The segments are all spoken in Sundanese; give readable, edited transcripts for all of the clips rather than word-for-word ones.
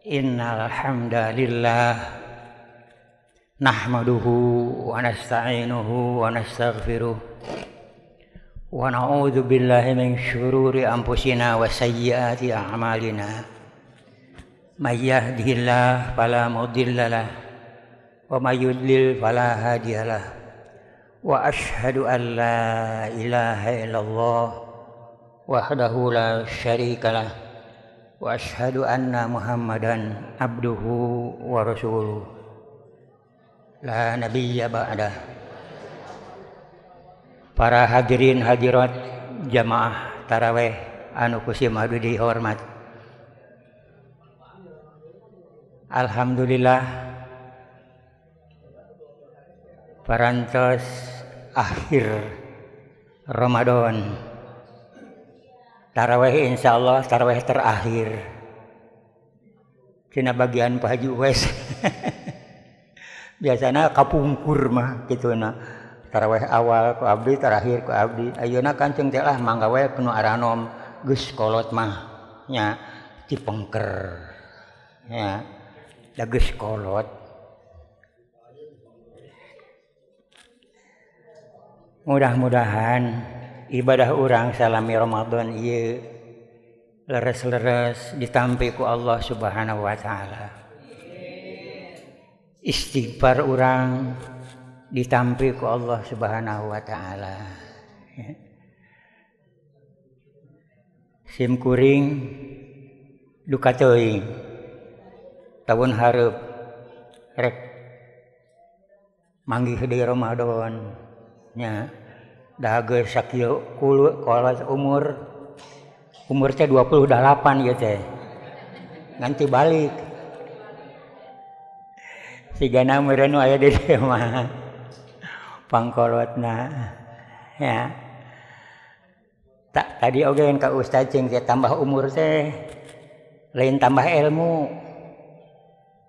Innal hamdalillah nahmaduhu wa nasta'inuhu wa nastaghfiruh wa na'udzu billahi min syururi anfusina wa sayyiati a'malina. May yahdihillahu fala mudhillalah wa may yudlil fala hadiyalah. Wa asyhadu an la ilaha illallah wahdahu la syarikalah wa asyhadu anna Muhammadan abduhu wa rasuluh la nabiyya ba'dah. Para hadirin hadirat jamaah taraweh anu ku sim abdi dihormat. Alhamdulillah parantos akhir Ramadan. Taraweh insyaallah taraweh terakhir. Tina bagian Pak Haji Uwais. Biasana kapungkur mah kituna. Taraweh awal ku abdi, terakhir ku abdi. Ayeuna kan ceung teh lah mangga we nu aranom geus kolot mah nya cipengker. Nya da geus kolot. Mudah-mudahan ibadah urang salami Ramadan ieu leres-leres ditampi ku Allah Subhanahu wa taala. Istighfar urang ditampi ku Allah Subhanahu wa taala. Sim kuring duka teuing tahun hareup rek manggih deui Ramadan nya. Dah geus sakieu kulu kolot umur teh 28 ieu teh. Nganti balik. Sigana meureun nu aya di dieu mah. Pangkolotna ya. Tak tadi oge ka ustaz cing teh tambah umur teh lain tambah ilmu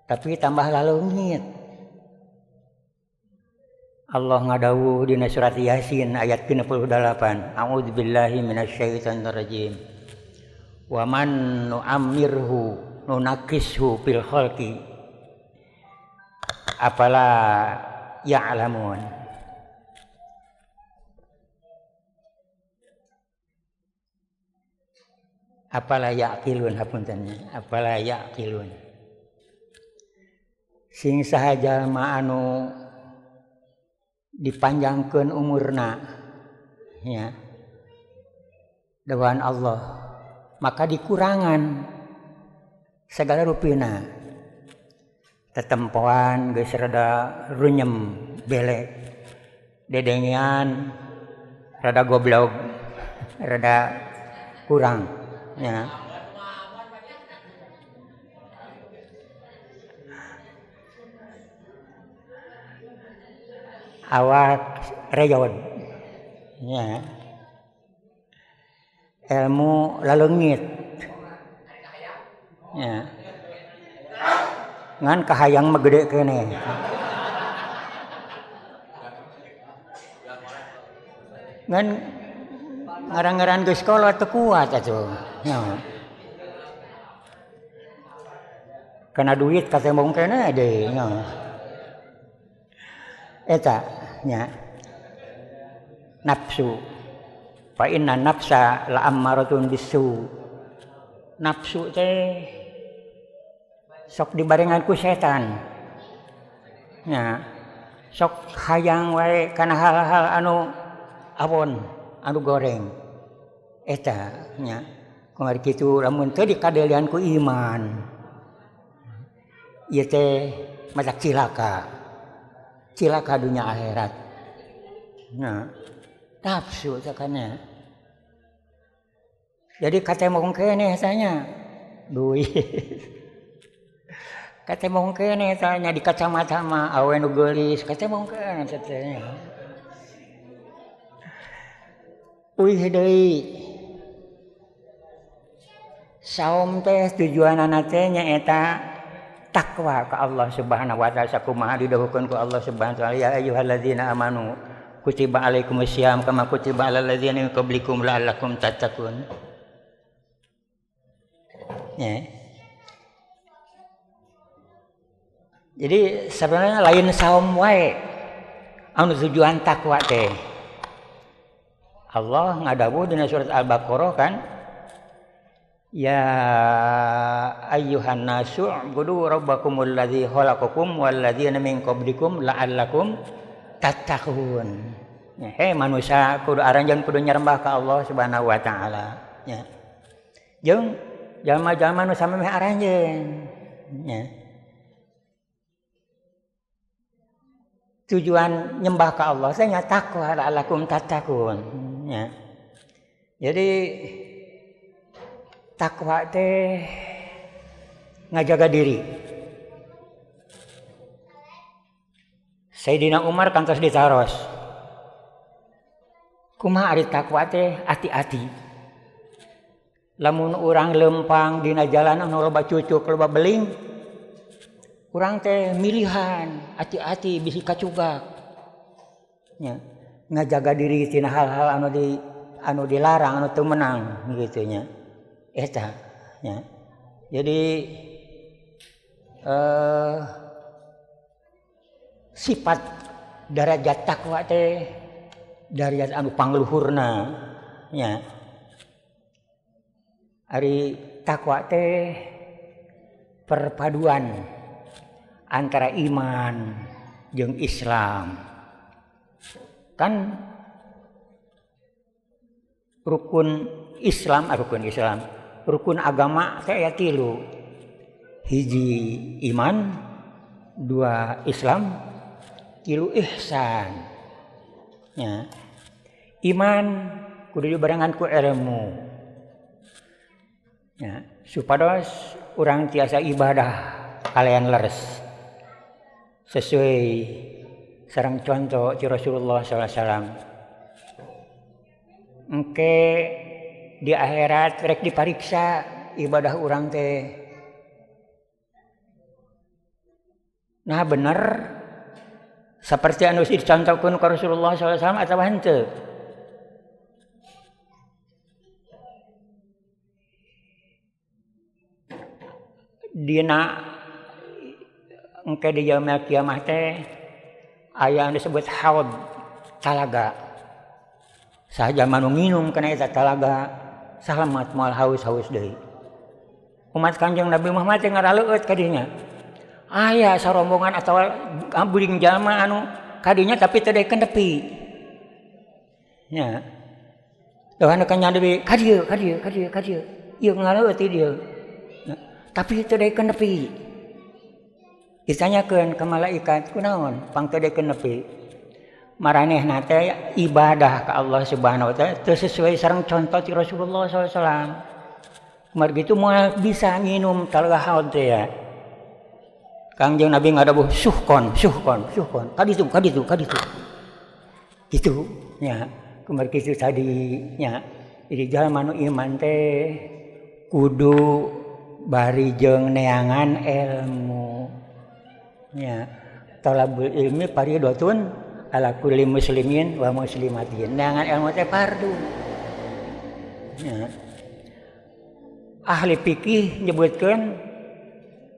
tapi tambah laleungit. Allah ngadawuh dina surat Yasin ayat 68. A'udzubillahi minasyaitonirrajim. Wa man nu'ammirhu nunakishu fil khalqi afala ya'lamun. Afala ya'qilun, hapunten, afala ya'qilun. Sing saha jalma anu dipanjangkeun umurna ya dewan Allah maka dikurangan segala rupina. Tetempoan geus rada runyem belek, dedengean rada goblok, rada kurang ya. Awak reyod ya, ilmu laleungit ya, ngan kahayang mah gede keneh. Ngan ngarang-ngaran geus kolot teu kuat atuh ya. Kana duit katembong keneh deui nya. Eta nya nafsu. Fa inna nafsa la ammaratun bisu. Nafsu teh sok dibarengan ku setan. Nya sok hayang wae kana hal-hal anu awon, anu goreng. Eta nya kumaha kitu lamun teu dikadelian ku iman. Ieu teh matak cilaka. Cilaka dunia akhirat. Nah, nafsu takanya. Jadi katemong keneh tanya duit. Katemong keneh tanya di kacamata mah awe nu geulis, katemong keneh teh. Uih deui. Saum teh tujuanana teh nyaeta takwa ka Allah Subhanahu wa taala, sakumaha didawuhkeun ku Allah Subhanahu wa taala, ya ayyuhallazina amanu kutiba alaikumusiyam kama kutiba alal ladzina min qablikum la'allakum tattaqun. Ya. Jadi sebenarnya lain saum wae anu tujuan takwa teh. Allah ngadawuh dina surat Al-Baqarah kan, ya ayyuhan nasu ubudu rabbakumul ladzi khalaqakum wal ladzina min qablikum la'allakum tattaqun. Hei manusia kudu aranjeun kudu nyarembah ka Allah Subhanahu wa taala nya. Jeung jalma-jalma nu samemeh aranjeun nya. Tujuan nyembah ka Allah teh nya takwa, la'allakum tattaqun nya. Jadi takwa teh ngajaga diri. Sayyidina Umar kantos ditaros. Kumaha ari takwa teh ati-ati. Lamun urang lempang dina jalan anu loba cucuk loba beling, urang teh milihan ati-ati bisi kacugak. Nya, ngajaga diri tina hal-hal anu dilarang anu teu meunang kitu nya. Eta nya. Jadi sifat darajat takwa teh darajat anu pangluhurna nya. Ari takwa teh perpaduan antara iman jeung Islam. Kan rukun Islam, rukun agama teh aya 3. Hiji iman, 2 Islam, 3 ihsan. Ya. Iman kudu dibarengan ku ilmu. Ya, supados urang tiasa ibadah kalian leres sesuai sareng contoh ti Rasulullah sallallahu alaihi wasallam. Engke di akhirat rek dipariksa ibadah urang teh. Nah bener seperti anu dicontohkeun ku Rasulullah sallallahu alaihi wasallam atawa henteu? Dina engke di yaumil kiamah teh aya anu disebut haud, talaga. Saha anu nginum kana eta talaga salamat moal haus-haus deui. Umat Kanjeng Nabi Muhammad teh ngaraleueut ka dinya. Aya sarombongan atawa buring jalma anu kadinya tapi teu daekeun nepi. Nya. Dohan ka Nabi ka dieu ka dieu ka dieu ka dieu. Ieu ngaraleueut ti dieu. Tapi teu daekeun nepi. Ditanyakeun ka malaikat kunaon pang teu daekeun nepi. Maranehna teh ibadah ka Allah Subhanahu wa taala teu sesuai sareng contoh ti Rasulullah sallallahu alaihi wasallam. Kumargi kitu moal bisa nginum talaga haud teh ya. Kangjeng Nabi ngadawuh suhkon suhkon suhkon kaditu kaditu kaditu. Kitu nya. Kumargi kitu tadi nya. Jadi jalma nu iman teh kudu bari jeung neangan ilmu nya. Talabul ilmi faridatun ala kulli muslimin wa muslimatin. Neangan ilmu teh fardu nya. Ahli fikih nyebutkeun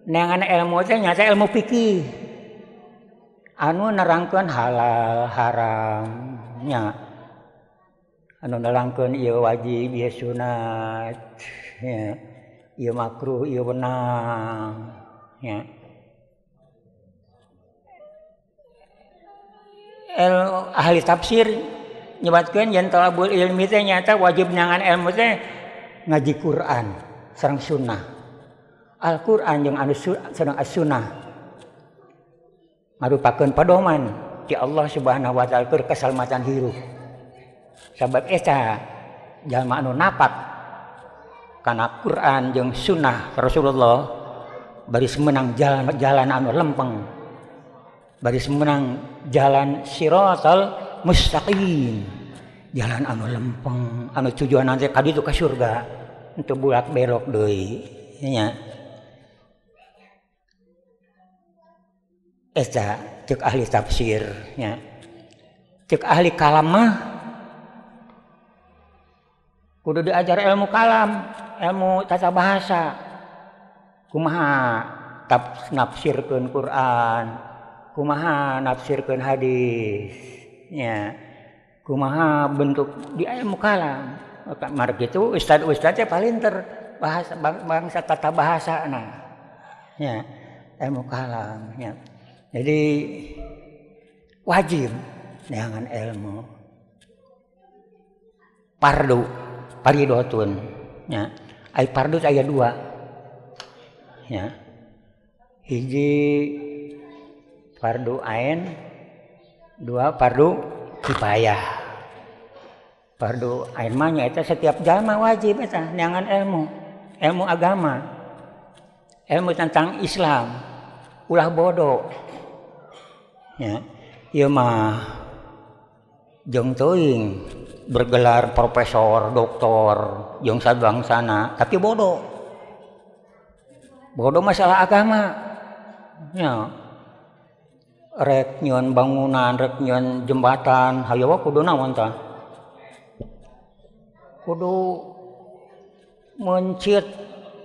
neangan ilmu teh nyata ilmu fikih anu nerangkeun halal haram nya, anu nerangkeun ieu wajib ieu sunat nya, ieu makruh ieu wenang nya. Ahli tafsir nyebatkeun yen talabul ilmi teh nyata wajib neangan ilmu teh ngaji Quran sareng sunnah. Al-Quran jeung anu sareng as-sunnah ngarupakeun padoman ti Allah Subhanahu wa taala keur keselamatan hirup. Sabab eta jalma anu napak kana Quran jeung sunnah Rasulullah baris menang jalan anu lempeng, baris menang jalan siratal mustaqim, jalan anu lempeng anu tujuan nanti ka ditu ka surga untuk bulak belok deui nya. Eta cek ahli tafsir nya. Cek ahli kalam mah kudu diajar ilmu kalam, ilmu tata bahasa. Kumaha Nafsirkeun Quran, kumaha nafsirkeun hadis nya, kumaha bentuk di ilmu kalam. Margi kitu ustad-ustad teh palinter bahasa bangsa tata bahasana nya, ilmu kalam nya. Jadi wajib neangan ilmu, fardu faridotun nya. Ai fardu aya dua nya, hiji fardu ain, dua fardu kifayah. Fardu ain mah nyaeta setiap jalma wajib eta neangan ilmu, ilmu agama, ilmu tentang Islam, ulah bodoh nya. Ieu mah jeung teuing bergelar profesor, doktor, jeung sabangsana tapi bodoh. Bodoh masalah agama nya. Rek nyieun bangunan, rek nyieun jembatan, hayo kudu naon tah? Kudu mencit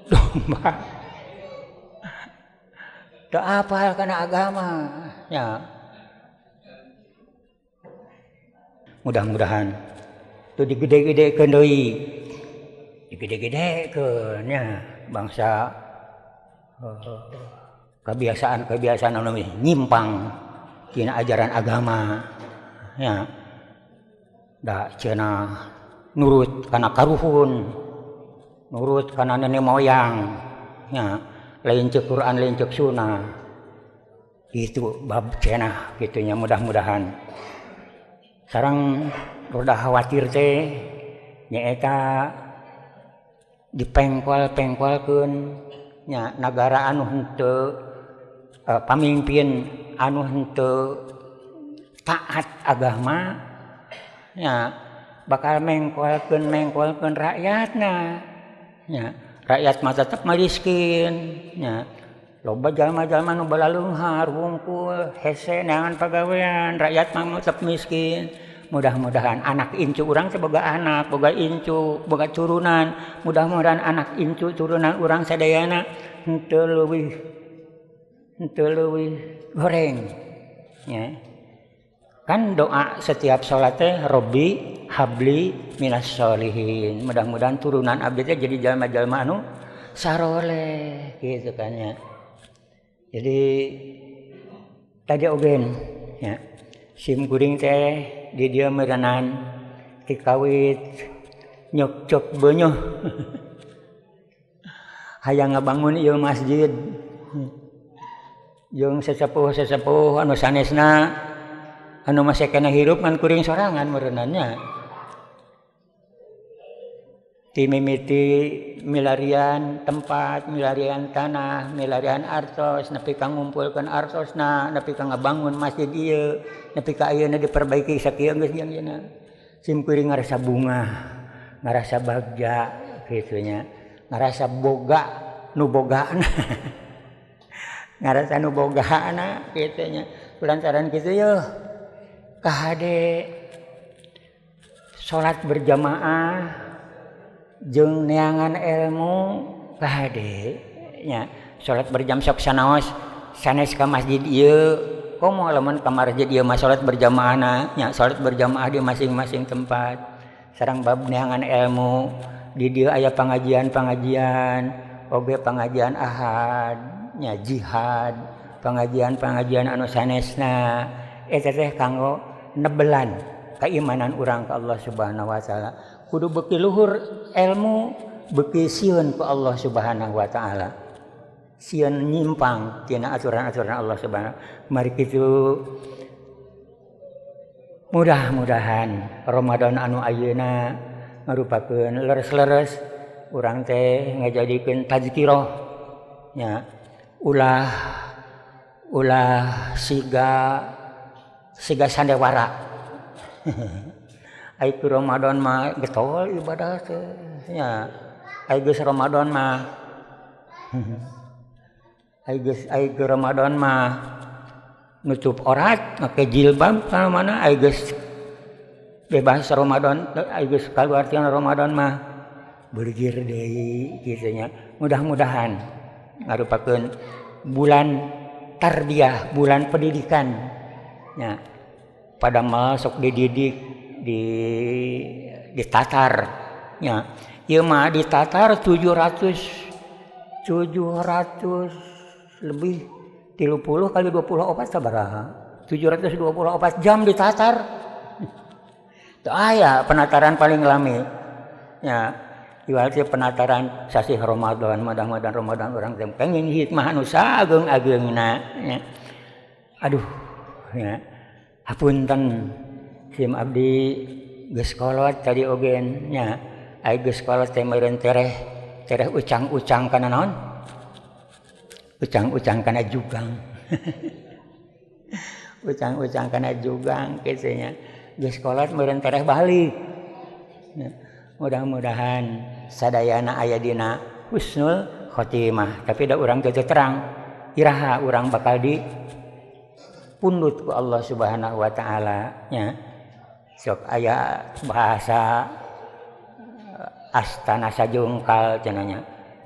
domba. Teu apal kana agama nya. Mudah-mudahan teu digede-gedekeun deui. Digede-gedekeun nya bangsa kebiasaan-kebiasaan anu nyimpang tina ajaran agama nya. Da cenah nurut kana karuhun, nurut kana nenek moyang nya, lain ceuk Quran, lain ceuk sunnah. Itu bab cenah kitu nya. Mudah-mudahan sareng rada khawatir teh nyaeta dipengkol-pengkolkeun nya nagara anu henteu pamimpin anu henteu taat agama nya, bakal mengkolkeun rakyatna nya. Rakyat mah tetep miskin nya, loba jalma-jalma nu balaleunghar wungkul hese neangan pagawean, rakyat mah tetep miskin. Mudah-mudahan anak incu urang teh boga anak, boga incu, boga turunan. Mudah-mudahan anak incu turunan urang sadayana henteu leuwih goreng nya. Kan doa setiap salat teh Robbi habli minas sholihin. Mudah-mudahan turunan abdi teh jadi jalma-jalma anu saroleh gitu kan ya. Jadi tadi ogen ya, sim kuring teh di dieu meureunan tikawit nyok-cok beuneuh hayang ngabangun ieu masjid jeung sesepuh-sesepuh anu sanesna anu masih kena hirup ngan kuring sorangan meureunannya. Ti mimiti milarian tempat, milarian tanah, milarian artos, nepi ka ngumpulkeun artosna, nepi ka ngabangun masjid ieu, nepi ka ayeuna diperbaiki sakieu geus jeung ayeuna. Sim kuring ngarasa bungah, ngarasa bagja kitu nya, ngarasa boga nu bogana. Ngarasa nu bogana kitu nya. Kulantaran kitu yeuh kahade salat berjamaah jeung neangan ilmu kahade nya. Salat berjam sok sanaos sanes ka masjid ieu, komo lamun ka masjid ieu mah salat berjamaahna nya, salat berjamaah di masing-masing tempat. Sareng bab neangan ilmu di dieu aya pengajian-pengajian oge, pengajian ahad nya, jihad, pengajian-pengajian anu sanesna eta teh kanggo nebelan keimanan urang ka Allah Subhanahu wa taala. Kudu beuki luhur ilmu, beuki sieun ku Allah Subhanahu wa taala, sieun nyimpang tina aturan-aturan Allah Subhanahu. Mari kitu, mudah-mudahan Ramadan anu ayeuna ngarupakeun leres-leres urang teh ngajadikeun tazkirah nya, ulah ulah siga siga sandewara. Ai Ramadan mah getol ibadah teh nya, ai geus Ramadan mah, ai geus ai Ramadan mah nutup aurat, make jilbab kana mana. Ai geus bebas Ramadan, ai geus kaluar tina Ramadan mah beurgir deui kitu nya. Mudah-mudahan ngarupakeun Bulan tarbiyah, bulan pendidikan nya. Pada masuk dididik di ditatar nya. Ieu mah ditatar 700 lebih, 30 kali 24 sabaraha? 724 jam ditatar. Teu aya penataran paling lami nya. Iwal penataran sasih Ramadan, mudah-mudahan Ramadan urang teh pengen hikmah anu saageng-ageungna nya. Aduh nya, hapunten sim abdi geus kolot tadi oge nya. Ai geus kolot teh meureun tereh tereh ucang-ucang kana naon? Ucang-ucang kana jugang. Ucang-ucang kana jugang kitu nya. Geus kolot meureun tereh balik. Ya. Mudah-mudahan sadayana aya dina husnul khotimah. Tapi da urang teu terang iraha urang bakal di pundut ku Allah Subhanahu wa taala nya. Sok aya bahasa astana sajungkal cenah nya.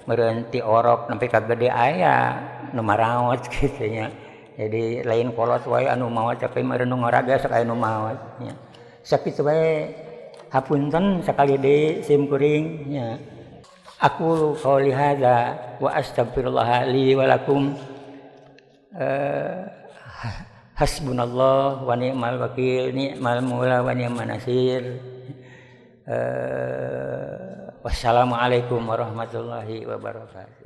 Meureun ti orok nepi ka gede aya nu maraot kitu nya. Jadi lain kolot wae anu maot, tapi meureun nu ngora ge sok aya nu maot nya. Sakitu wae, hapunten sakali deui sim kuring nya. Aqulu qauli hadza wa astaghfirullah li wa lakum. Hasbunallah wa ni'mal wakil, ni'mal maula wa ni'man nasir. Wassalamualaikum warahmatullahi wabarakatuh.